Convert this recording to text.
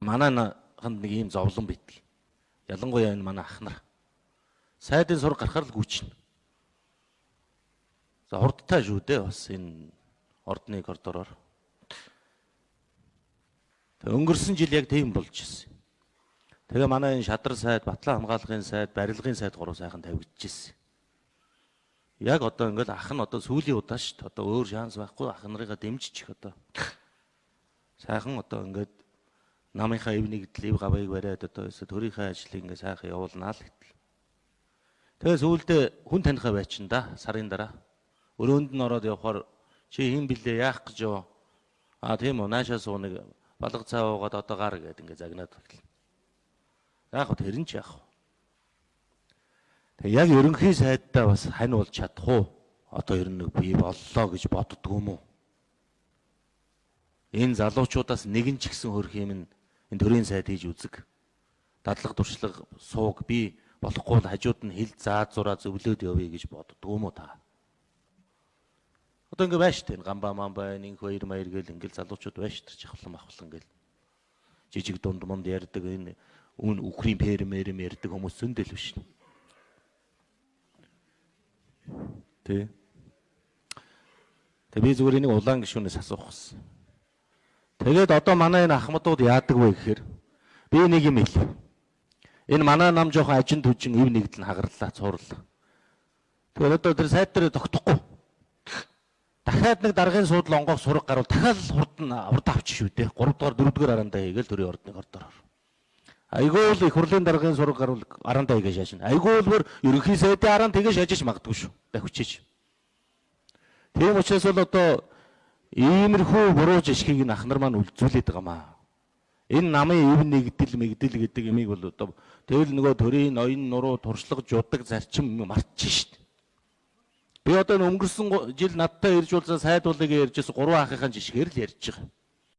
Манай ханд нэг ийм зовлон битгий. Ялангуяа энэ манай ах нар. Сайдын сураг гарахаар л гүйчнэ. За хурдтай шүү дээ бас энэ ордны коридороор. Тэг өнгөрсөн жил яг тийм болж ирсэн. Тэгээ манай энэ шадар сайд, батлан хамгаалгын сайд, барилгын сайд гурав сайхан тавигдчихсэн. Яг одоо ингээл ах нь одоо сүүлийн удаа шүү дээ. Одоо өөр шанс байхгүй, ах нарыгаа дэмжиж одоо. Сайхан одоо ингээд намынхаа эв нэгдэл, эв гавыг бариад одоо өсө төрийнхээ ажлыг ингээд сайхан явуулнаа л гэтэл. Тэгээ сүүлдээ хүн танихаа байчин да сарын дараа. Өрөөнд нь ороод явхаар чи хэн блэ, яах гэж юу? А тийм үү, наашаа суу, нэг балга цай уугаад одоо гар гээд ингээд загнаад эхэлнэ. Яг тэр нь ч яах вэ? Тэг яг ерөнхий сайддаа бас хань болж чадах уу? Одоо ер нь нэг бий боллоо гэж боддгоо юм уу? Энэ залуучуудаас нэг нь ч гэсэн хөрх юм энэ төрийн сайд хийж үзэг. Дадлага туршлага сууг, би болохгүй бол хажууд нь хил заа зураа зөвлөөд явъя гэж боддгоо юм уу та? Одоо ингээ байж тээ, гамба мамба энэ инх баяр маяр гэл ингээл залуучууд байж тэр чахлан махлан гэл. Жижиг дунд мунд ярьдаг, энэ үн үхрийн фермер юм ярьдаг хүмүүс зөндөл биш. Тэ. Тэг би зүгээр энийг улаан гишүүнээс асуух гэсэн. Тэгээд одоо манай энэ ахмадууд яадаг вэ гэхээр би нэг юм хэлье. Энэ манай нам жоохон ажин түжин эв нэгдэл нь хагарлаа, цуурлаа. Тэгээд одоо тэр сайд дээр тогтохгүй. Дахиад нэг даргын суудал онгоох сураг гарвал дахиад хурдан хурдан авчих шүү дээ. 3 дугаар 4 дугаар арандаа хийгээл төрийн ордны коридороор. Айгүй л их хурлын даргын сураг гарвал арандаа хийгээ шаашна. Айгүй л бүр ерөнхий сайдын аранд хийгээ шаажиж магадгүй шүү. Давхичиж. Тийм учраас бол одоо иймэрхүү буруу жишгийг нь ах нар маань үлзүүлээд байгаа маа. Энэ намын эв нэгдэл мэгдэл гэдэг юмыг бол одоо тэгэл нөгөө төрийн ноён нуруу туршлага жудаг зарчим мартчих шít. Би одоо өнгөрсөн жил надтай ирж уулзсан сайд уулыг ярьжсэн гурван ахынхаа жишгээр л ярьж байгаа.